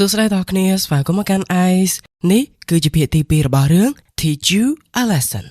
សួស្តីដល់គ្នាស្វាគមន៍មកកាន់ Ice នេះគឺជាភាគទី2របស់រឿង Teach You a Lesson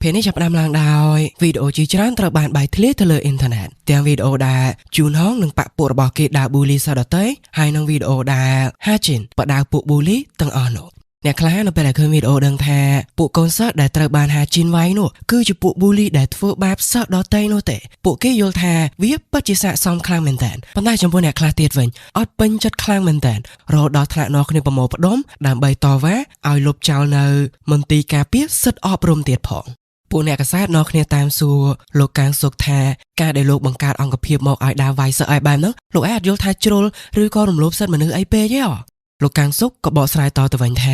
ភាគនេះចាប់ផ្ដើមឡើងដោយវីដេអូជាច្រើនត្រូវបានបែកធ្លាយទៅលើអ៊ីនធឺណិតទាំងវីដេអូដែលជូនហងនិងប៉ពួករបស់គេដើរប៊ូលីសិស្សដទៃហើយនិងវីដេអូដែលហាជីនបដៅពួកប៊ូលីទាំងអស់នោះអ្នកខ្លះនៅពេលដែលឃើញវីដេអូដឹងថាពួកកូនសិស្សដែលត្រូវបានហាជីនវាយនោះគឺជាពួកប៊ូលីដែលធ្វើបាបសិស្សដទៃនោះទេពួកគេយល់ថាវាពិតជាស័ក្តិសមខ្លាំងមែនតើប៉ុន្តែចំពោះអ្នកខ្លះទៀតវិញអត់ពេញចិត្តខ្លាំងមែនតើរហូតដល់ថ្នាក់នាំគ្នាប្រមូលផ្ដុំដើម្បីតវ៉ាឲ្យលុបចោលនៅមន្ទីរការពារសិទ្ធិអប់រំទៀតផងពួកអ្នកកាសែតនាំគ្នាតាមសួរលោកកាងសុកថាការដែលលោកបង្កើតអង្គភាពមកឲ្យដើរវាយសិស្សឲ្យបែបហ្នឹងលោកឯងអត់យល់ថាជ្រុលឬក៏រំលោភសិទ្ធិមនុស្សអីពេកទេលោកកាងសុកក៏បកស្រាយតទៅវិញថា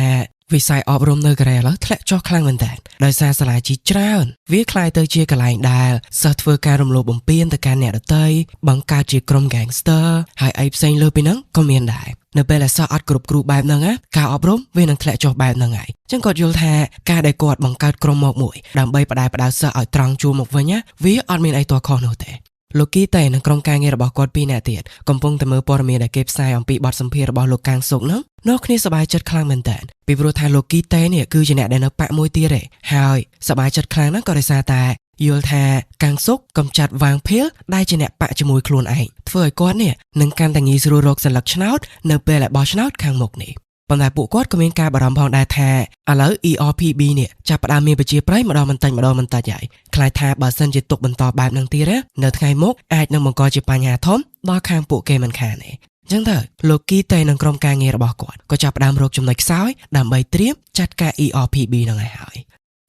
វិស័យអប់រំនៅកូរ៉េឥឡូវធ្លាក់ចុះខ្លាំងមែនតើដោយសារសាលាជាច្រើនវាคล้ายទៅជាកន្លែងដែលសិស្សធ្វើការរំលោភបំពានទៅកាន់អ្នកដទៃបង្កើតជាក្រុម gangster ហើយអីផ្សេងលើពីហ្នឹងក៏មានដែរនៅពេលដែលសិស្សអត់គ្រប់គ្រូបែបហ្នឹងណាការអប់រំវានឹងធ្លាក់ចុះបែបហ្នឹងហើយចឹងគាត់យល់ថាការដែលគាត់បង្កើតក្រុមមកមួយដើម្បីផ្ដែផ្ដៅសិស្សឲ្យត្រង់ជួរមកវិញណាវាអត់មានអីទាល់ខុសនោះទេលោកគីតេនិងក្រុមការងាររបស់គាត់ពីរនាក់ទៀតកំពុងតែមើលព័ត៌មានដែលគេផ្សាយអំពីបទសម្ភាសន៍របស់លោកកាងសុកហ្នឹងនោះគ្នាសប្បាយចិត្តខ្លាំងមែនតើពីព្រោះថាលោកគីតេនេះគឺជាអ្នកដែលនៅប៉ាក់មួយទៀតឯងហើយសប្បាយចិត្តខ្លាំងហ្នឹងក៏ដោយសារតែយល់ថាកាងសុកកំចាត់វាងភៀលដែលជាអ្នកប៉ាក់ជាមួយខ្លួនឯងធ្វើឲ្យគាត់នេះនឹងកាន់តែងាយស្រួលរកសន្លឹកឆ្នោតនៅពេលដែលបោះឆ្នោតខាងមុខនេះប៉ុន្តែពួកគាត់ក៏មានការបារម្ភផងដែរថាឥឡូវ ERPB នេះចាប់ផ្ដើមមានប្រជាប្រិយម្ដងបន្តិចម្ដងបន្តិចហើយខ្លាចថាបើសិនជាទុកបន្តបែបហ្នឹងទៀតនៅថ្ងៃមុខអាចនឹងបង្កជាបញ្ហាធំដល់ខាងពួកគេមិនខានទេចឹងទៅលោកគីតេនិងក្រុមការងាររបស់គាត់ក៏ចាប់ផ្ដើមរកចំណុចខ្សោយដើម្បីត្រៀមចាត់ការ ERPB ហ្នឹងឲ្យហើ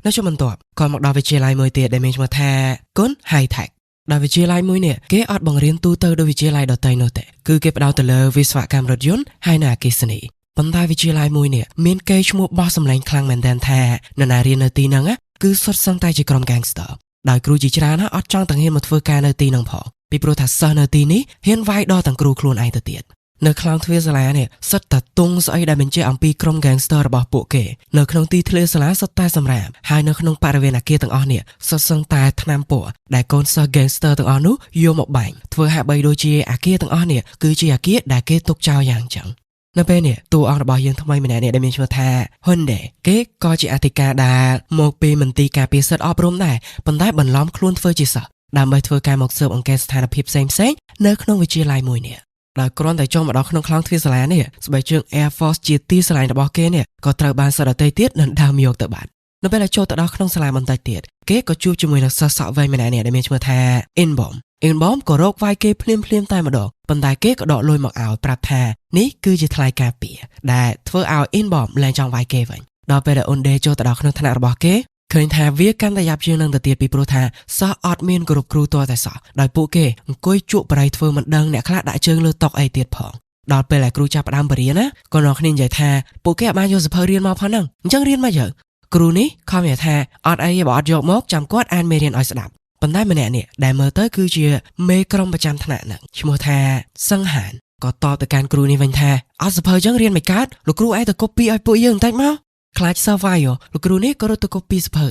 យនៅជំបន្ទាប់ក៏មកដល់វិទ្យាល័យមួយទៀតដែលមានឈ្មោះថាគុណ High Tech ដោយវិទ្យាល័យមួយនេះគេអត់បង្រៀនទូទៅដោយវិទ្យាល័យដទៃនោះទេគឺគេផ្ដោតទៅលើវិស្វកម្មរថយន្តហើយនិងអគ្គិសនីប៉ុន្តែវិទ្យាល័យមួយនេះមានកេរ្តិ៍ឈ្មោះបោះសម្លេងខ្លាំងមែនទែនថានរណារៀននៅទីហ្នឹងគឺសុទ្ធសឹងតែជាក្រុម gangster ដោយគ្រូជាច្រើនអត់ចង់ទាំងហ៊ានមកធ្វើការនៅទីហ្នឹងផងពីព្រោះថាសិស្សនៅទីនេះហ៊ានវាយដល់ទាំងគ្រូខ្លួនឯងទៅទៀតនៅខ្លោងទ្វារសាលានេះសុទ្ធតែទង់ស្អីដែលបញ្ជាក់អំពីក្រុម gangster របស់ពួកគេនៅក្នុងទីធ្លាសាលាសុទ្ធតែសម្រាមហើយនៅក្នុងបរិវេណអគារទាំងអស់នេះសុទ្ធសឹងតែថ្នាំពណ៌ដែលកូនសិស្ស gangster ទាំងអស់នោះយកមកបាញ់ធ្វើហាក់បីដូចជាអគារទាំងអស់នេះគឺជាអគារដែលគេទុកចោលយ៉ាងចឹងនៅពេលនេះតួអង្គរបស់យើងថ្មីម្នាក់នេះដែលមានឈ្មោះថា Hyundai គេក៏ជាអធិការដែលមកពីមន្ទីរការពារសិទ្ធិអប់រំដែរប៉ុន្តែបន្លំខ្លួនធ្វើជាសិស្សដើម្បីធ្វើការមកស៊ើបអង្កេតស្ថានភាពផ្សេងៗនៅក្នុងវិទ្យាល័យមួយនេះដោយគ្រាន់តែចូលមកដល់ក្នុងខ្លោងទ្វារសាលានេះស្បែកជើង Air Force ជាទីស្រឡាញ់របស់គេនេះក៏ត្រូវបានសិស្សដទៃទៀតដណ្ដើមយកទៅបាត់នៅពេលដែលចូលទៅដល់ក្នុងសាលាបន្តិចទៀតគេក៏ជួបជាមួយនឹងសិស្សសក់វែងម្នាក់នេះដែលមានឈ្មោះថា Inbom Inbom ក៏រកវាយគេភ្លាមភ្លាមតែម្ដងប៉ុន្តែគេក៏ដកលុយមកឲ្យប្រាប់ថានេះគឺជាថ្លៃការពារដែលធ្វើឲ្យ Inbom លែងចង់វាយគេវិញដល់ពេលដែល Unde ចូលទៅដល់ក្នុងថ្នាក់របស់គេឃើញថាវាកាន់តែយ៉ាប់ជាងនឹងទៅទៀតពីព្រោះថាសិស្សអត់មានគោរពគ្រូតតែសោះដោយពួកគេអង្គុយជក់បរិយធ្វើមិនដឹងអ្នកខ្លះដាក់ជើងលើតុអីទៀតផងដល់ពេលដែលគ្រូចាប់ផ្ដើមបរៀនណាក៏នាំគ្នានិយាយថាពួកគេអត់បានយកសៀវភៅរៀនមកផងហ្នឹងអញ្ចឹងរៀនមកយើគ្រូនេះខំនិយាយថាអត់អីទេបើអត់យកមកចាំគាត់អានមេរៀនឲ្យស្ដាប់ប៉ុន្តែម្នាក់នេះដែលមើលទៅគឺជាមេក្រុមប្រចាំថ្នាក់ហ្នឹងឈ្មោះថាសង្ហានក៏តបទៅកាន់គ្រូនេះវិញថាអត់សៀវភៅចឹងរៀនមិនកើតលោកគ្រូឯងទៅកូពីឲ្យពួកយើងបន្តិចមកខ្លាចសិស្សវាយលោកគ្រូនេះក៏រត់ទៅកូពីសៀវភៅឲ្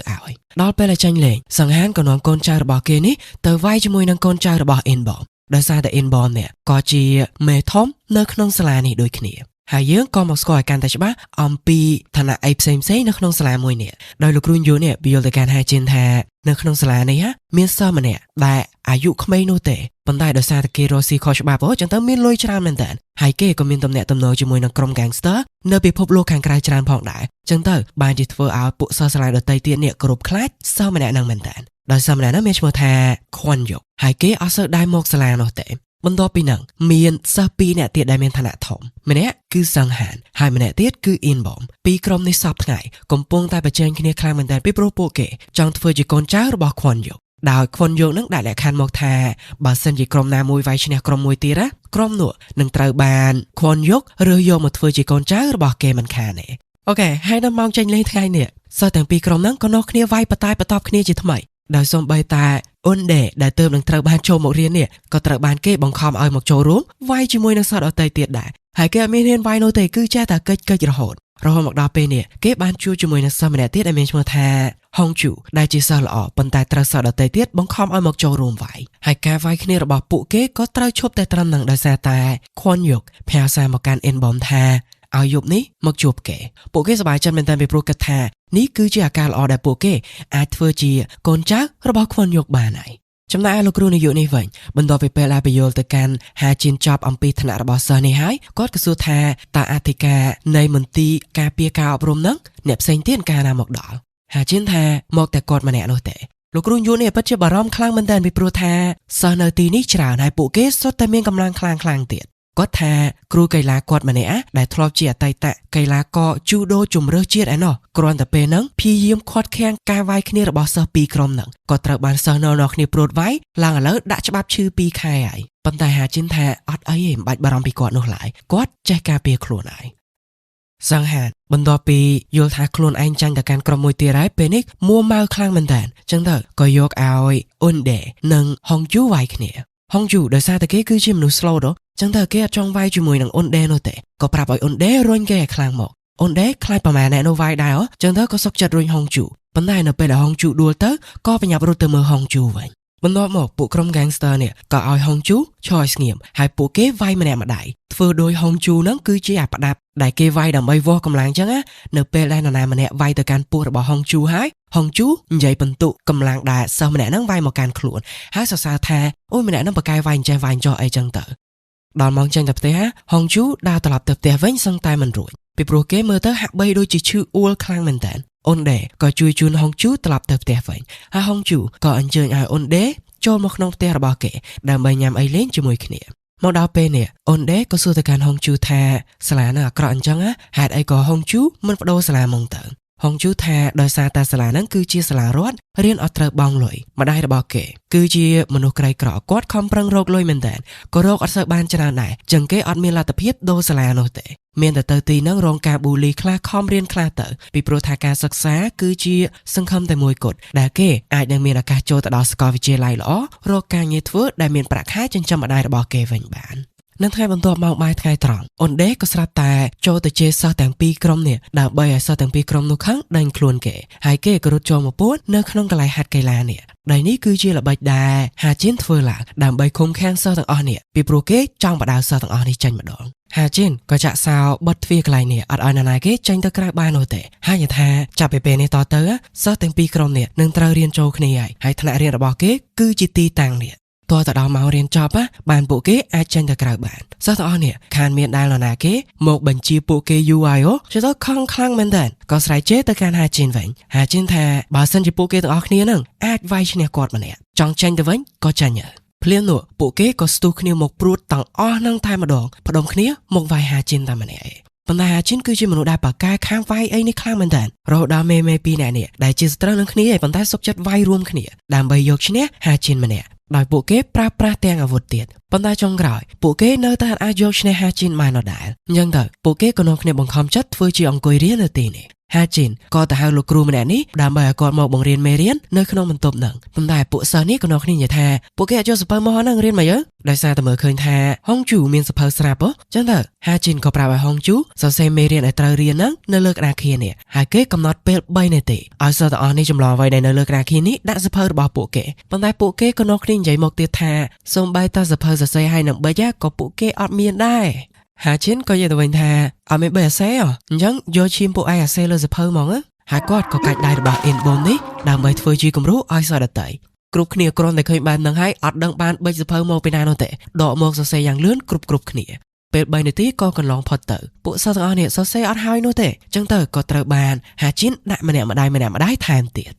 យដល់ពេលដែលចាញ់លេងសង្ហានក៏នាំកូនចៅរបស់គេនេះទៅវាយជាមួយនឹងកូនចៅរបស់ Inbom ដោយសារតែ Inbom នេះក៏ជាមេធំនៅក្នុងសាលានេះដូចគ្នាហើយយើងក៏មកស្គាល់ឲ្យកាន់តែច្បាស់អំពីឋានៈអីផ្សេងផ្សេងនៅក្នុងសាលាមួយនេះដោយលោកគ្រូយូនេះបញ្យល់ទៅកាន់ហាជីនថានៅក្នុងសាលានេះមានសិស្សម្នាក់ដែលអាយុក្មេងនោះទេប៉ុន្តែដោយសារតែគេរកស៊ីខុសច្បាប់អូចឹងទៅមានលុយច្រើនមែនតើហើយគេក៏មានទំនាក់ទំនងជាមួយនឹងក្រុម gangster នៅពិភពលោកខាងក្រៅច្រើនផងដែរចឹងទៅបានជាធ្វើឲ្យពួកសិស្សសាលាដទៃទៀតនេះគ្រប់ខ្លាចសិស្សម្នាក់នឹងមែនតើដោយសិស្សម្នាក់នោះមានឈ្មោះថាខ្វាន់យុកហើយគេអត់សូវដែរមកសាលានោះទេបន្ទាប់ពីហ្នឹងមានសិស្សពីរនាក់ទៀតដែលមានឋានៈធំម្នាក់គឺសង្ហានហើយម្នាក់ទៀតគឺអ៊ីនបំពីរក្រុមនេះសពថ្ងៃកំពុងតែប្រជែងគ្នាខ្លាំងមែនទែនពីព្រោះពួកគេចង់ធ្វើជាកូនចៅរបស់ខ្វាន់យុកដោយខ្វាន់យុកនឹងដាក់លក្ខខណ្ឌមកថាបើសិនជាក្រុមណាមួយវាយឈ្នះក្រុមមួយទៀតណាក្រុមនោះនឹងត្រូវបានខ្វាន់យុករើសយកមកធ្វើជាកូនចៅរបស់គេមិនខានទេOK ហើយនៅម៉ោងចេញលេងថ្ងៃនេះសិស្សទាំងពីរក្រុមហ្នឹងក៏នាំគ្នាវាយបតាយបតបគ្នាជាថ្មីដោយសំបីតែអ៊ុនដេដែលទើបនឹងត្រូវបានចូលមករៀននេះក៏ត្រូវបានគេបង្ខំឲ្យមកចូលរួមវាយជាមួយនឹងសិស្សដទៃទៀតដែរហើយគេអត់មានហ៊ានវាយនោះទេគឺចេះតែកិច្ចកិច្ចរហូតរហូតមកដល់ពេលនេះគេបានជួបជាមួយនឹងសិស្សម្នាក់ទៀតដែលមានឈ្មោះថាហុងជូដែលជាសិស្សល្អប៉ុន្តែត្រូវសិស្សដទៃទៀតបង្ខំឲ្យមកចូលរួមវាយហើយការវាយគ្នារបស់ពួកគេក៏ត្រូវឈប់តែត្រឹមនឹងដោយសារតែខ្វាន់យុកផ្ញើសារមកកាន់អ៊ិនបំថា ឲ្យយប់នេះមកជួបគេពួកគេសប្បាយចិត្តមែនទែនពីព្រោះគិតថានេះគឺជាឱកាសល្អដែលពួកគេអាចធ្វើជាកូនចៅរបស់ខ្វុនយកបានហើយចំណែកឯលោកគ្រូនាយកនេះវិញបន្ទាប់ពីពេលដែលបញ្យល់ទៅកាន់ហាជីនចប់អំពីឋានៈរបស់សិស្សនេះហើយគាត់ក៏សួរថាតើអធិការនៃមន្ទីរការពារការអប់រំនឹងអ្នកផ្សេងទៀតកាលណាមកដល់ហាជីនថាមកតែគាត់ម្នាក់នោះទេលោកគ្រូយូនេះពិតជាបារម្ភខ្លាំងមែនទែនពីព្រោះថាសិស្សនៅទីនេះច្រើនហើយពួកគេសុទ្ធតែមានកម្លាំងខ្លាំងខ្លាំងទៀតគាត់ថាគ្រូកីឡាគាត់ម្នាក់ដែលធ្លាប់ជាអតីតកីឡាករជូដូជម្រើសជាតិឯណោះគ្រាន់តែពេលហ្នឹងព្យាយាមខាត់ខាំងការវាយគ្នារបស់សិស្សពីរក្រុមហ្នឹងក៏ត្រូវបានសិស្សនៅៗគ្នាព្រួតវាយឡើងឥឡូវដាក់ច្បាប់ឈឺ2ខែហើយប៉ុន្តែហាជីនថាអត់អីទេមិនបាច់បារម្ភពីគាត់នោះឡើយគាត់ចេះការពារខ្លួនហើយសង្ហានបន្ទាប់ពីយល់ថាខ្លួនឯងចាញ់ទៅកាន់ក្រុមមួយទៀតហើយពេលនេះមួម៉ៅខ្លាំងមែនតើចឹងទៅក៏យកឲ្យអ៊ុនដេនិងហុងជូវាយគ្នាហុងជូដោយសារតែគេគឺជាមនុស្ស slow ដល់ចឹងទៅគេអត់ចង់វាយជាមួយនឹងអ៊ុនដេនោះទេក៏ប្រាប់ឲ្យអ៊ុនដេរុញគេឲ្យខ្លាំងមកអ៊ុនដេខ្លាចប្រមាណអ្នកនោះវាយដែរចឹងទៅក៏សុកចិត្តរុញហុងជូប៉ុន្តែនៅពេលដែលហុងជូដួលទៅក៏បញ្ញាប់រត់ទៅមើលហុងជូវិញបន្ទាប់មកពួកក្រុម gangster នេះក៏ឲ្យហុងជូឈរឲ្យស្ងៀមហើយពួកគេវាយម្នាក់ម្ដាយធ្វើដោយហុងជូនឹងគឺជាអាផ្ដាប់ដែលគេវាយដើម្បីវាស់កម្លាំងចឹងណានៅពេលដែលនរណាម្នាក់វាយទៅកាន់ពោះរបស់ហុងជូហើយហុងជូនិយាយបន្ទុកម្លាំងដែលសិស្សម្នាក់ហ្នឹងវាយមកកាន់ខ្លួនហើយសរសើរថាអូយម្នាក់ហ្នឹងបកកែវាយចេះវាយចោះអីចឹងទៅដល់ម៉ោងចេញទៅផ្ទះហុងជូដើរត្រឡប់ទៅផ្ទះវិញសឹងតែមិនរួចពីព្រោះគេមើលទៅហាក់បីដូចជាឈឺអួលខ្លាំងមែនតើអ៊ុនដេក៏ជួយជូនហុងជូត្រឡប់ទៅផ្ទះវិញហើយហុងជូក៏អញ្ជើញឲ្យអ៊ុនដេចូលមកក្នុងផ្ទះរបស់គេដើម្បីញ៉ាំអីលេងជាមួយគ្នាមកដល់ពេលនេះអ៊ុនដេក៏សួរទៅកាន់ហុងជូថាសាលានឹងអាក្រក់អញ្ចឹងហេតុអីក៏ហុងជូមិនបដូរសាលាមកទៅហុងជូថាដោយសារតែសាលាហ្នឹងគឺជាសាលារដ្ឋរៀនអត់ត្រូវបង់លុយម្ដាយរបស់គេគឺជាមនុស្សក្រីក្រគាត់ខំប្រឹងរកលុយមែនតើក៏រកអត់សូវបានច្រើនដែរចឹងគេអត់មានលទ្ធភាពដូរសាលានោះទេមានតែទៅទីហ្នឹងរងការប៊ូលីខ្លះខំរៀនខ្លះទៅពីព្រោះថាការសិក្សាគឺជាសង្ឃឹមតែមួយគត់ដែលគេអាចនឹងមានឱកាសចូលទៅដល់សាកលវិទ្យាល័យល្អរកការងារធ្វើដែលមានប្រាក់ខែចិញ្ចឹមម្ដាយរបស់គេវិញបាននៅថ្ងៃបន្ទាប់មកបាយថ្ងៃត្រង់អ៊ុនដេក៏ស្រាប់តែចូលទៅជេរសិស្សទាំងពីរក្រុមនេះដើម្បីឲ្យសិស្សទាំងពីរក្រុមនោះខឹងដេញខ្លួនគេហើយគេក៏រត់ចូលមកពួននៅក្នុងកន្លែងហាត់កីឡានេះដែលនេះគឺជាល្បិចដែលហាជីនធ្វើឡើងដើម្បីឃុំឃាំងសិស្សទាំងអស់នេះពីព្រោះគេចង់បដៅសិស្សទាំងអស់នេះចេញម្ដងហាជីនក៏ចាក់សោបិទទ្វារកន្លែងនេះអត់ឲ្យនរណាគេចេញទៅក្រៅបាននោះទេហើយនិយាយថាចាប់ពីពេលនេះតទៅសិស្សទាំងពីរក្រុមនេះនឹងត្រូវរៀនចូលគ្នាហើយថ្នាក់រៀនរបស់គេគឺជាទីតាំងនេះតើទៅដល់ម៉ោងរៀនចប់បានពួកគេអាចចេញទៅក្រៅបានសិស្សទាំងអស់នេះខានមានដែលនរណាគេមកបញ្ជាពួកគេយូរហើយអូចេះទៅខឹងខ្លាំងមែនតើក៏ស្រែកជេរទៅកាន់ហាជីនវិញហាជីនថាបើសិនជាពួកគេទាំងអស់គ្នានឹងអាចវាយឈ្នះគាត់ម្នាក់ចង់ចេញទៅវិញក៏ចេញទៅភ្លាមនោះពួកគេក៏ស្ទុះគ្នាមកព្រួតទាំងអស់នឹងតែម្ដងផ្ដុំគ្នាមកវាយហាជីនតែម្នាក់ឯងប៉ុន្តែហាជីនគឺជាមនុស្សដែលប៉ាកែខាងវាយអីនេះខ្លាំងមែនតើរហូតដល់មេមេពីរនាក់នេះដែលជាសត្រូវនឹងគ្នាឯងប៉ុន្តែសុខចិត្តវាយរួមគ្នាដើម្បីយកឈ្នះហាជីនម្នាក់ដោយពួកគេប្រើប្រាស់ទាំងអាវុធទៀតប៉ុន្តែចុងក្រោយពួកគេនៅតែអាចយកឈ្នះហាជីនបានដដែលអញ្ចឹងទៅពួកគេក៏នាំគ្នាបង្ខំចិត្តធ្វើជាអង្គុយរៀននៅទីនេះហាជីនក៏ទៅហៅលោកគ្រូម្នាក់នេះដើម្បីឲ្យគាត់មកបង្រៀនមេរៀននៅក្នុងបន្ទប់ហ្នឹងប៉ុន្តែពួកសិស្សនេះក៏នាំគ្នានិយាយថាពួកគេអត់យកសភៅមកហ្នឹងរៀនមកយើដោយសារតែមើលឃើញថាហុងជូមានសភៅស្រាប់ហ៎ចឹងទៅហាជីនក៏ប្រាប់ឲ្យហុងជូសរសេរមេរៀនឲ្យត្រូវរៀនហ្នឹងនៅលើក្តារខៀននេះហើយគេកំណត់ពេល3នាទីឲ្យសិស្សទាំងអស់នេះចម្លងអ្វីដែលនៅលើក្តារខៀននេះដាក់សភៅរបស់ពួកគេប៉ុន្តែពួកគេក៏នាំគ្នានិយាយមកទៀតថាសូម្បីតែសភៅសរសេរឲ្យនឹងបិចក៏ពួកគេអត់មានដែរហាជីនក៏និយាយទៅវិញថាអត់មានបិចអាសេអញ្ចឹងយកឈាមពួកឯងអាសេលើសភៅហ្មងហើយគាត់ក៏កាច់ដៃរបស់អ៊ីនប៊ុំនេះដើម្បីធ្វើជាគំរូឲ្យសិស្សដទៃគ្រប់គ្នាគ្រាន់តែឃើញបែបហ្នឹងហើយអត់ដឹងបានបិចសភៅមកពីណានោះទេដកមកសរសេរយ៉ាងលឿនគ្រប់គ្នាពេល3នាទីក៏កន្លងផុតទៅពួកសិស្សទាំងអស់នេះសរសេរអត់ហើយនោះទេអញ្ចឹងទៅក៏ត្រូវបានហាជីនដាក់ម្នាក់ម្ដាយម្នាក់ម្ដាយថែមទៀ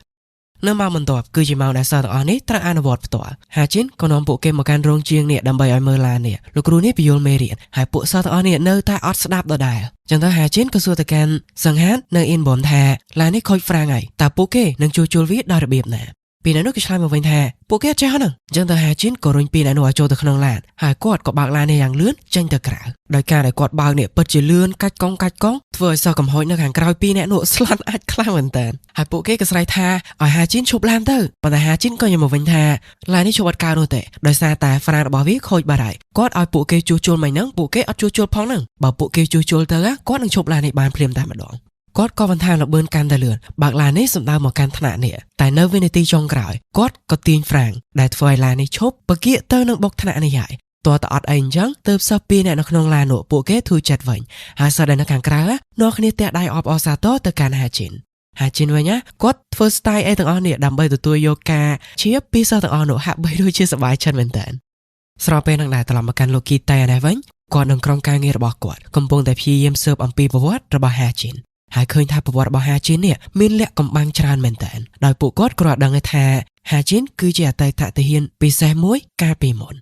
តនៅម៉ោងបន្ទាប់គឺជាម៉ោងដែលសិស្សទាំងអស់នេះត្រូវអនុវត្តផ្ទាល់ហាជីនក៏នាំពួកគេមកកាន់រោងជាងនេះដើម្បីឲ្យមើលឡាននេះលោកគ្រូនេះពយល់មេរៀនហើយពួកសិស្សទាំងអស់នេះនៅតែអត់ស្ដាប់ដដែលចឹងទៅហាជីនក៏សួរទៅកាន់សង្ហាននៅអ៊ីនប៊ុនថាឡាននេះខូចហ្វ្រាំងហើយតើពួកគេនឹងជួសជុលវាដោយរបៀបណាពីអ្នកនោះក៏ឆ្លើយមកវិញថាពួកគេអត់ចេះហ្នឹងអញ្ចឹងទៅហាជីនក៏រុញពីអ្នកនោះឲ្យចូលទៅក្នុងឡានហើយគាត់ក៏បើកឡាននេះយ៉ាងលឿនចេញទៅក្រៅដោយការដែលគាត់បើកនេះពិតជាលឿនកាច់កង់ធ្វើឲ្យសិស្សកំហុចនៅខាងក្រោយពីអ្នកនោះស្លន់អាចខ្លាំងមែនតើហើយពួកគេក៏ស្រែកថាឲ្យហាជីនឈប់ឡានទៅប៉ុន្តែហាជីនក៏និយាយមកវិញថាឡាននេះឈប់អត់កើតនោះទេដោយសារតែហ្វ្រាំងរបស់វាខូចបាត់ហើយគាត់ឲ្យពួកគេជួសជុលមិនហ្នឹងពួកគេអត់ជួសជុលផងហ្នឹងបើពួកគេជួសជុលទៅគាត់នឹងឈប់ឡាននេះបានភ្លាមតែម្ដងគាត់ក៏បន្ថែមល្បឿនកាន់តែលឿនបើកឡាននេះសម្ដៅមកកាន់ថ្នាក់នេះតែនៅវិនាទីចុងក្រោយគាត់ក៏ទាញហ្វ្រាំងដែលធ្វើឲ្យឡាននេះឈប់ពគាកទៅនឹងបុកថ្នាក់នេះហើយ តើតអត់អីអញ្ចឹងទើបសិស្សពីរនាក់នៅក្នុងឡាននោះពួកគេធូរចិត្តវិញហើយសិស្សដែលនៅខាងក្រៅនាំគ្នាទះដៃអបអរសាទរទៅកាន់ហាជីនហាជីនវិញណាគាត់ធ្វើ style អីទាំងអស់នេះដើម្បីទទួលយកការជាពីសិស្សទាំងអស់នោះហាក់បីដូចជាសប្បាយចិត្តមែនតើស្របពេលនឹងដែរត្រឡប់មកកាន់លោកគីតែនេះវិញគាត់នឹងក្រុមការងាររបស់គាត់កំពុងតែព្យាយាមស៊ើបអំពីប្រវត្តិរបស់ហាជីនហើយឃើញថាប្រវត្តិរបស់ហាជីននេះមានលក្ខកំបាំងច្រើនមែនតើដោយពួកគាត់គ្រាន់ដឹងថាហាជីនគឺជាអតីតទាហានពិសេសមួយកាលពីមុន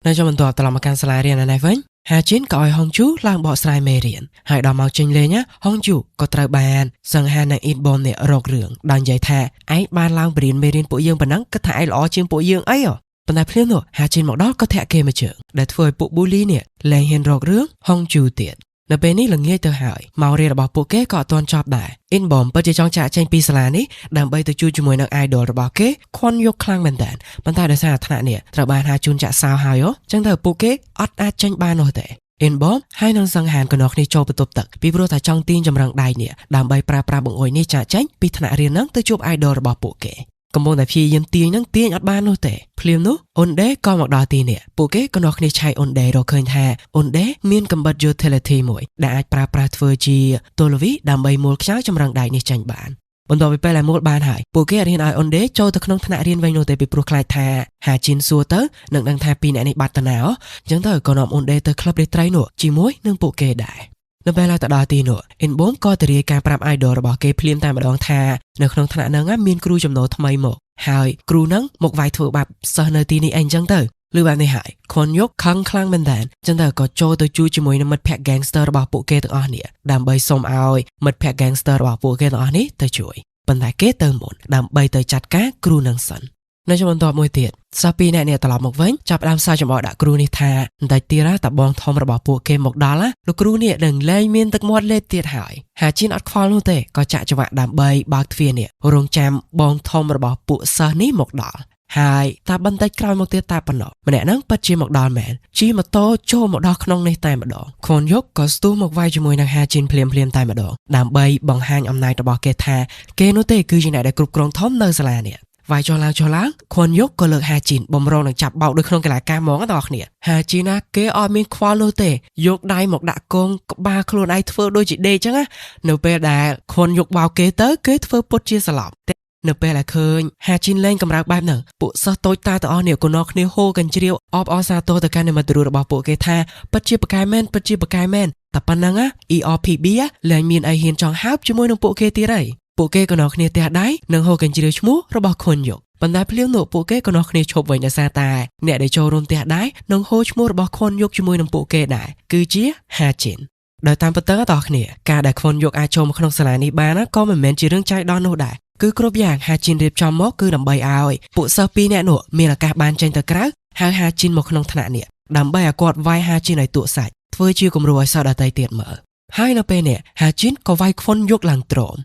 នៅចុងបន្ទាប់ត្រឡប់មកកាន់សាលារៀននេះវិញហាជីនក៏ឲ្យហុងជូឡើងបកស្រាយមេរៀនហើយដល់មកចេញលេងហុងជូក៏ត្រូវបានសង្ហានិងអ៊ីនប៊មនេះរករឿងដោយនិយាយថាឯងបានឡើងបរៀនមេរៀនពួកយើងប៉ុណ្ណឹងគិតថាឯងល្អជាងពួកយើងអីហ៎ប៉ុន្តែភ្លាមនោះហាជីនមកដល់ក៏ធាក់គេមួយជើងដែលធ្វើឲ្យពួកប៊ូលីនេះលែងហ៊ានរករឿងហុងជូទៀតនៅពេលនេះល្ងាចទៅហើយម៉ោងរៀនរបស់ពួកគេក៏អត់ទាន់ចប់ដែរអ៊ីនប៊មពិតជាចង់ចាកចេញពីសាលានេះដើម្បីទៅជួបជាមួយនឹង idol របស់គេខន់យកខ្លាំងមែនតើប៉ុន្តែដោយសារថ្នាក់នេះត្រូវបានហាជូនចាក់សោហើយចឹងទៅពួកគេអត់អាចចេញបាននោះទេអ៊ីនប៊មហើយនឹងសង្ហានកណោះគ្នាចូលបន្ទប់ទឹកពីព្រោះថាចង់ទាញចម្រឹងដៃនេះដើម្បីប្រើប្រាស់បង្អួចនេះចាកចេញពីថ្នាក់រៀននឹងទៅជួប idol របស់ពួកគេកំពុងតែព្យាយាមទាញនឹងទាញអត់បាននោះទេភ្លាមនោះអ៊ុនដេក៏មកដល់ទីនេះពួកគេក៏នាំគ្នាឆែកអ៊ុនដេរកឃើញថាអ៊ុនដេមានកំបិត utility មួយដែលអាចប្រើប្រាស់ធ្វើជាទល់វីដើម្បីមូលខ្យល់ចម្រឹងដែកនេះចេញបានបន្ទាប់ពីពេលដែលមូលបានហើយពួកគេរៀនឲ្យអ៊ុនដេចូលទៅក្នុងថ្នាក់រៀនវិញនោះទេពីព្រោះខ្លាចថាហាជីនសួរទៅនឹងដឹងថាពីរអ្នកនេះបាត់តាណាអញ្ចឹងទៅក៏នាំអ៊ុនដេទៅក្លឹបរាត្រីនោះជាមួយនឹងពួកគេដែរនៅពេលឡើងទៅដល់ទីនោះអ៊ីនប៊មក៏ទៅរាយការណ៍ប្រាប់ idol របស់គេភ្លាមតែម្ដងថានៅក្នុងថ្នាក់ហ្នឹងមានគ្រូចំណូលថ្មីមកហើយគ្រូហ្នឹងមកវាយធ្វើបាបសិស្សនៅទីនេះអីអញ្ចឹងទៅឬបែបនេះហើយខុនយកខឹងខ្លាំងមែនតើចឹងទៅក៏ចូលទៅជួយជាមួយនឹងមិត្តភ័ក្តិ gangster របស់ពួកគេទាំងអស់នេះដើម្បីសុំឲ្យមិត្តភ័ក្តិ gangster របស់ពួកគេទាំងអស់នេះទៅជួយប៉ុន្តែគេទៅមុនដើម្បីទៅចាត់ការគ្រូនឹងសិននៅជំបន្ទាប់មួយទៀតសិស្សពីរនាក់នេះត្រឡប់មកវិញចាប់ផ្ដើមសើចំអកដាក់គ្រូនេះថាបន្តិចទៀតតាបងធំរបស់ពួកគេមកដល់លោកគ្រូនេះនឹងលែងមានទឹកមាត់លេបទៀតហើយហាជីនអត់ខ្វល់នោះទេក៏ចាក់ចង្វាក់ដើម្បីបើកទ្វារនេះរងចាំបងធំរបស់ពួកសិស្សនេះមកដល់ហើយតែបន្តិចក្រោយមកទៀតតែប៉ុណ្ណោះម្នាក់ហ្នឹងពិតជាមកដល់មែនជិះម៉ូតូចូលមកដល់ក្នុងនេះតែម្ដងខុនយកក៏ស្ទុះមកវាយជាមួយនឹងហាជីនភ្លាមភ្លាមតែម្ដងដើម្បីបង្ហាញអំណាចរបស់គេថាគេនោះទេគឺជាអ្នកដែលគ្រប់គ្រងធំនៅសាលានេះវាយចុះឡើងចុះឡើងខុនយកក៏លើកហាជីនបំរុងនឹងចាប់បោកដូចក្នុងកីឡាការហ្មងដល់គ្នាហាជីនណាគេអត់មានខ្វល់នោះទេយកដៃមកដាក់កងក្បាលខ្លួនឯងធ្វើដូចជាដេកចឹងណានៅពេលដែលខុនយកបោកគេទៅគេធ្វើពុតជាសន្លប់នៅពេលដែលឃើញហាជីនលេងកម្រើកបែបហ្នឹងពួកសិស្សតូចតាទាំងអស់នេះក៏នាំគ្នាហូរកញ្ជ្រៀវអបអរសាទរទៅកាន់និមិត្តរូបរបស់ពួកគេថាពិតជាប្រកែមែនពិតជាប្រកែមែនតែប៉ុណ្ណឹងណា ERPB លែងមានអីហ៊ានចង់ហើបជាមួយនឹងពួកគេទៀតហើយពួកគេក៏នាំគ្នាទះដៃនិងហូរកញ្ជ្រៀវឈ្មោះរបស់ខុនយកប៉ុន្តែភ្លាមនោះពួកគេក៏នាំគ្នាឈប់វិញដោយសារតែអ្នកដែលចូលរួមទះដៃនិងហូរឈ្មោះរបស់ខុនយកជាមួយនឹងពួកគេដែរគឺជាហាជីនដោយតាមពិតទៅដល់គ្នាការដែលខុនយកអាចចូលមកក្នុងសាលានេះបានក៏មិនមែនជារឿងចៃដន្យនោះដែរគឺគ្រប់យ៉ាងហាជីនរៀបចំមកគឺដើម្បីឲ្យពួកសិស្សពីរនាក់នោះមានឱកាសបានចេញទៅក្រៅហើយហាជីនមកក្នុងថ្នាក់នេះដើម្បីឲ្យគាត់វាយហាជីនឲ្យទក់សាច់ធ្វើជាគំរូឲ្យសិស្សដទៃទៀតមើលហើយនៅពេលនេះហាជីនក៏វាយខុនយកឡើងទ្រាំ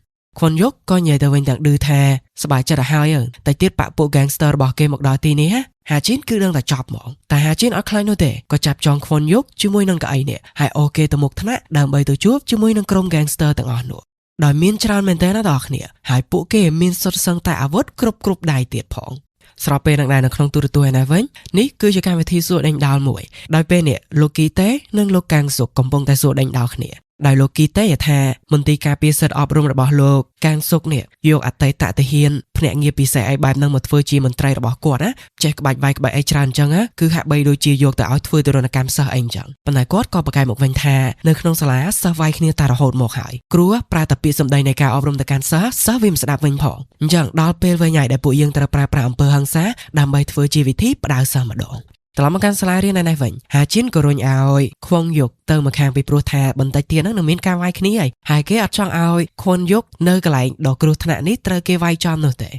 ខុនយកក៏និយាយទៅវិញទាំងឌឺថាសប្បាយចិត្តឲ្យហើយតែទៀតបាក់ពួក gangster របស់គេមកដល់ទីនេះហាជីនគឺដឹងតែចប់ហ្មងតែហាជីនអត់ខ្លាចនោះទេក៏ចាប់ចងខុនយកជាមួយនឹងកៅអីនេះហើយអូគេទៅមុខថ្នាក់ដើម្បីទៅជួបជាមួយនឹងក្រុម gangster ទាំងអស់នោះដោយមានច្រើនមែនទែនណាដល់គ្នាហើយពួកគេមានសុទ្ធសឹងតែអាវុធគ្រប់គ្រប់ដៃទៀតផងស្របពេលនឹងដែរនៅក្នុងទូរទស្សន៍ឯនេះវិញនេះគឺជាកម្មវិធីសួរដេញដោលមួយដោយពេលនេះលោកគីតេនិងលោកកាំងសុកកំពុងតែសួរដេញដោលគ្នាដោយលោកគីតេថាមន្ទីរការពារសិទ្ធិអប់រំរបស់លោកកាងសុកនេះយកអតីតទាហានភ្នាក់ងារពិសេសអីបែបហ្នឹងមកធ្វើជាមន្ត្រីរបស់គាត់ណាចេះក្បាច់វាយក្បាច់អីច្រើនអញ្ចឹងណាគឺហាក់បីដូចជាយកទៅឲ្យធ្វើទរណកម្មសិស្សអីអញ្ចឹងប៉ុន្តែគាត់ក៏ប្រកែកមកវិញថានៅក្នុងសាលាសិស្សវាយគ្នាតែរហូតមកហើយគ្រូប្រើតែពាក្យសម្ដីនៃការអប់រំទៅកាន់សិស្សសិស្សវាមិនស្ដាប់វិញផងអញ្ចឹងដល់ពេលវិញហើយដែលពួកយើងត្រូវប្រើប្រាស់អំពើហិង្សាដើម្បីធ្វើជាវិធីផ្ដៅសិស្សម្ដងត្រឡប់មកកាន់សាលារៀនឯនេះវិញហាជីនក៏រុញឲ្យខ្វងយកទៅមកខាងពីព្រោះថាបន្តិចទៀតហ្នឹងនឹងមានការវាយគ្នាហើយហើយគេអត់ចង់ឲ្យខុនយកនៅកន្លែងដ៏គ្រោះថ្នាក់នេះត្រូវគេវាយចំនោះទេ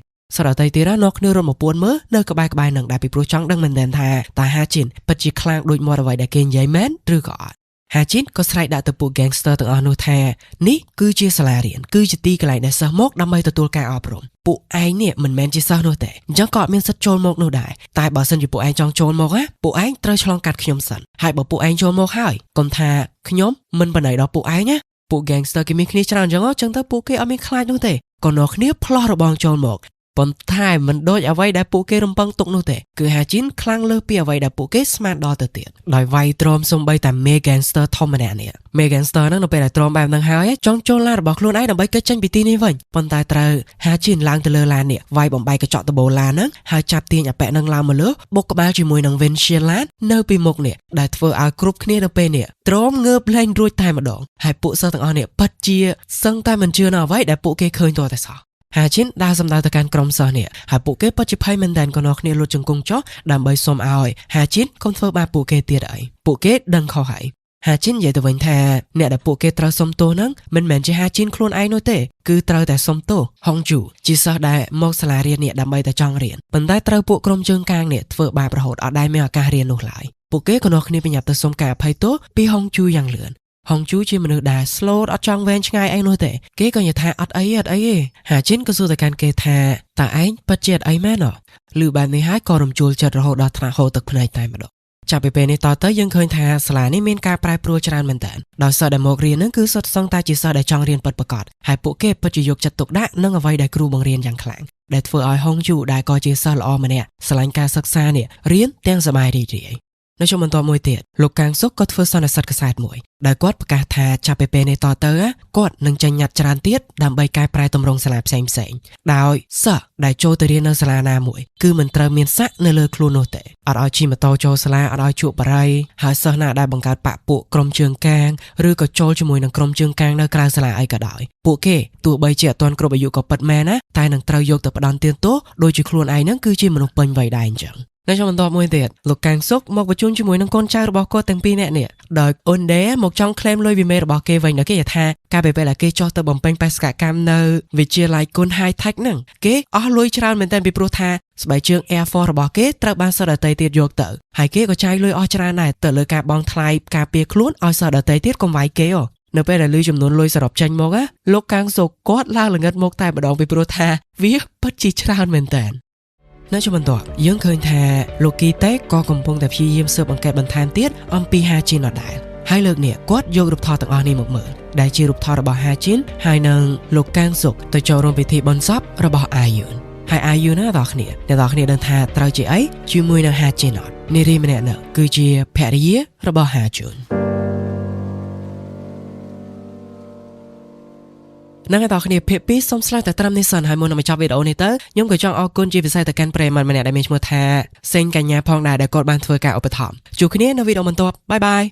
សរតីទៀតណានាំគ្នារត់មកពួនមើលនៅក្បែរក្បែរនឹងដែរពីព្រោះចង់ដឹងមែនទែនថាតើហាជីនពិតជាខ្លាំងដូចមាត់អ្វីដែលគេនិយាយមែនឬក៏អត់ហាជីនក៏ស្រែកដាក់ទៅពួក gangster ទាំងអស់នោះថានេះគឺជាសាលារៀនគឺជាទីកន្លែងដែលសិស្សមកដើម្បីទទួលការអប់រំពួកឯងនេះមិនមែនជាសិស្សនោះទេអញ្ចឹងក៏អត់មានសិទ្ធិចូលមកនោះដែរតែបើសិនជាពួកឯងចង់ចូលមកណាពួកឯងត្រូវឆ្លងកាត់ខ្ញុំសិនហើយបើពួកឯងចូលមកហើយកុំថាខ្ញុំមិនបណៃដល់ពួកឯងណាពួក gangster គេមានគ្នាច្រើនអញ្ចឹងអញ្ចឹងទៅពួកគេអត់មានខ្លាចនោះទេក៏នាំគ្នាផ្លោះរបងចូលមក ប៉ុន្តែមិនដូចអ្វីដែលពួកគេរំពឹងទុកនោះទេគឺហាជីនខ្លាំងលើសពីអ្វីដែលពួកគេស្មានដល់ទៅទៀតដោយវាយទ្រាំសំបីតែមេ gangster ធំម្នាក់នេះមេ gangster ហ្នឹងនៅពេលដែលទ្រាំបែបហ្នឹងហើយចង់ចូលឡានរបស់ខ្លួនឯងដើម្បីគេចចេញពីទីនេះវិញប៉ុន្តែត្រូវហាជីនឡើងទៅលើឡាននេះវាយបំបែកកញ្ចក់ដំបូលឡានហ្នឹងហើយចាប់ទាញអាប៉ែហ្នឹងឡើងមកលើបុកក្បាលជាមួយនឹង windshield ឡាននៅពីមុខនេះដែលធ្វើឲ្យគ្រប់គ្នានៅពេលនេះទ្រាំងើបលែងរួចតែម្ដងហើយពួកសិស្សទាំងអស់នេះពិតជាសឹងតែមិនជឿនៅអ្វីដែលពួកគេឃើញទាល់តែសោះហាជីនដើរសម្ដៅទៅកាន់ក្រុមសិស្សនេះហើយពួកគេពិតជាភ័យមែនទែនក៏នាំគ្នាលូតជង្គង់ចុះដើម្បីសុំឲ្យហាជីនកុំធ្វើបាបពួកគេទៀតអីពួកគេដឹងខុសហើយហាជីននិយាយទៅវិញថាអ្នកដែលពួកគេត្រូវសុំទោសហ្នឹងមិនមែនជាហាជីនខ្លួនឯងនោះទេគឺត្រូវតែសុំទោសហុងជូជាសិស្សដែលមកសាលារៀននេះដើម្បីតែចង់រៀនប៉ុន្តែត្រូវពួកក្រុមជើងកាងនេះធ្វើបាបរហូតអត់ដែលមានឱកាសរៀននោះឡើយពួកគេក៏នាំគ្នាប្រញាប់ទៅសុំការអភ័យទោសពីហុងជូយ៉ាងលឿនហុងជូជាមនុស្សដែល slow អត់ចង់វែងឆ្ងាយអីនោះទេគេក៏និយាយថាអត់អីអត់អីទេហាជីនក៏សួរទៅកាន់គេថាតើឯងពិតជាអត់អីមែនអឬបែបនេះហើយក៏រំជួលចិត្តរហូតដល់ថ្នាក់ហូរទឹកភ្នែកតែម្ដងចាប់ពីពេលនេះតទៅយើងឃើញថាសាលានេះមានការប្រែប្រួលច្រើនមែនតើដោយសិស្សដែលមករៀននឹងគឺសុទ្ធសឹងតែជាសិស្សដែលចង់រៀនពិតប្រាកដហើយពួកគេពិតជាយកចិត្តទុកដាក់នឹងអ្វីដែលគ្រូបង្រៀនយ៉ាងខ្លាំងដែលធ្វើឲ្យហុងជូដែលក៏ជាសិស្សល្អម្នាក់ស្រឡាញ់ការសិក្សានេះរៀនទាំងសប្បាយរីករាយនៅជុំបន្ទាប់មួយទៀតលោកកាងសុកក៏ធ្វើសន្និសីទកាសែតមួយដែលគាត់ប្រកាសថាចាប់ពីពេលនេះតទៅគាត់នឹងចេញញត្តិច្រើនទៀតដើម្បីកែប្រែទម្រង់សាលាផ្សេងផ្សេងដោយសិស្សដែលចូលទៅរៀននៅសាលាណាមួយគឺមិនត្រូវមានសាក់នៅលើខ្លួននោះទេអត់ឲ្យជិះម៉ូតូចូលសាលាអត់ឲ្យជក់បារីហើយសិស្សណាដែលបង្កើតបក្សពួកក្រុមជើងកាងឬក៏ចូលជាមួយនឹងក្រុមជើងកាងនៅក្រៅសាលាអីក៏ដោយពួកគេទោះបីជាអត់ទាន់គ្រប់អាយុក៏ពិតមែនណាតែនឹងត្រូវយកទៅផ្ដន្ទាទោសដូចជាខ្លួនឯងហ្នឹងគឺជាមនុស្សពេញវ័យដែរអញ្ចឹងនៅក្នុងបន្ទាប់មួយទៀតលោកកាងសុកមកបញ្ជូនជាមួយនឹងកូនចៅរបស់គាត់ទាំងពីរនាក់នេះដោយអ៊ុនដេមកចង់ក្លែមលុយវិមេរបស់គេវិញដល់គេថាកាលពីពេលដែលគេចុះទៅបំពេញបេសកកម្មនៅវិទ្យាល័យគុណ High Tech ហ្នឹងគេអស់លុយច្រើនមែនទែនពីព្រោះថាស្បែកជើង Air Force របស់គេត្រូវបានសិស្សដទៃទៀតយកទៅហើយគេក៏ចាយលុយអស់ច្រើនដែរទៅលើការបង់ថ្លៃការពារខ្លួនឲ្យសិស្សដទៃទៀតកុំវាយគេអូនៅពេលដែលលឺចំនួនលុយសរុបចេញមកលោកកាងសុកគាត់ឡើងល្ងិតមកតែម្ដងពីព្រោះថាវាពិតជាច្រើនមែនទែននៅជាបន្ទាប់យើងឃើញថាលោកគីតេក៏កំពុងតែព្យាយាមស៊ើបអង្កេតបន្ថែមទៀតអំពីហាជីនដដែលហើយលើកនេះគាត់យករូបថតទាំងអស់នេះមកមើលដែលជារូបថតរបស់ហាជីនហើយនិងលោកកាងសុកទៅចូលរួមពិធីបុណ្យសពរបស់អាយុនហើយអាយុនណាអ្នកនរគ្នាដឹងថាត្រូវជាអីជាមួយនឹងហាជីនអត់នារីម្នាក់នោះគឺជាភរិយារបស់ហាជូននឹងអ្នកនរគ្នាភាគ2សូមឆ្លើយតែត្រឹមនេះសិនហើយមុននឹងបញ្ចប់វីដេអូនេះទៅខ្ញុំក៏ចង់អរគុណជាពិសេសទៅកាន់ប្រិយមិត្តម្នាក់ដែលមានឈ្មោះថាសេងកញ្ញាផងដែរដែលគាត់បានធ្វើការឧបត្ថម្ភជួបគ្នានៅវីដេអូបន្ទាប់បាយបាយ។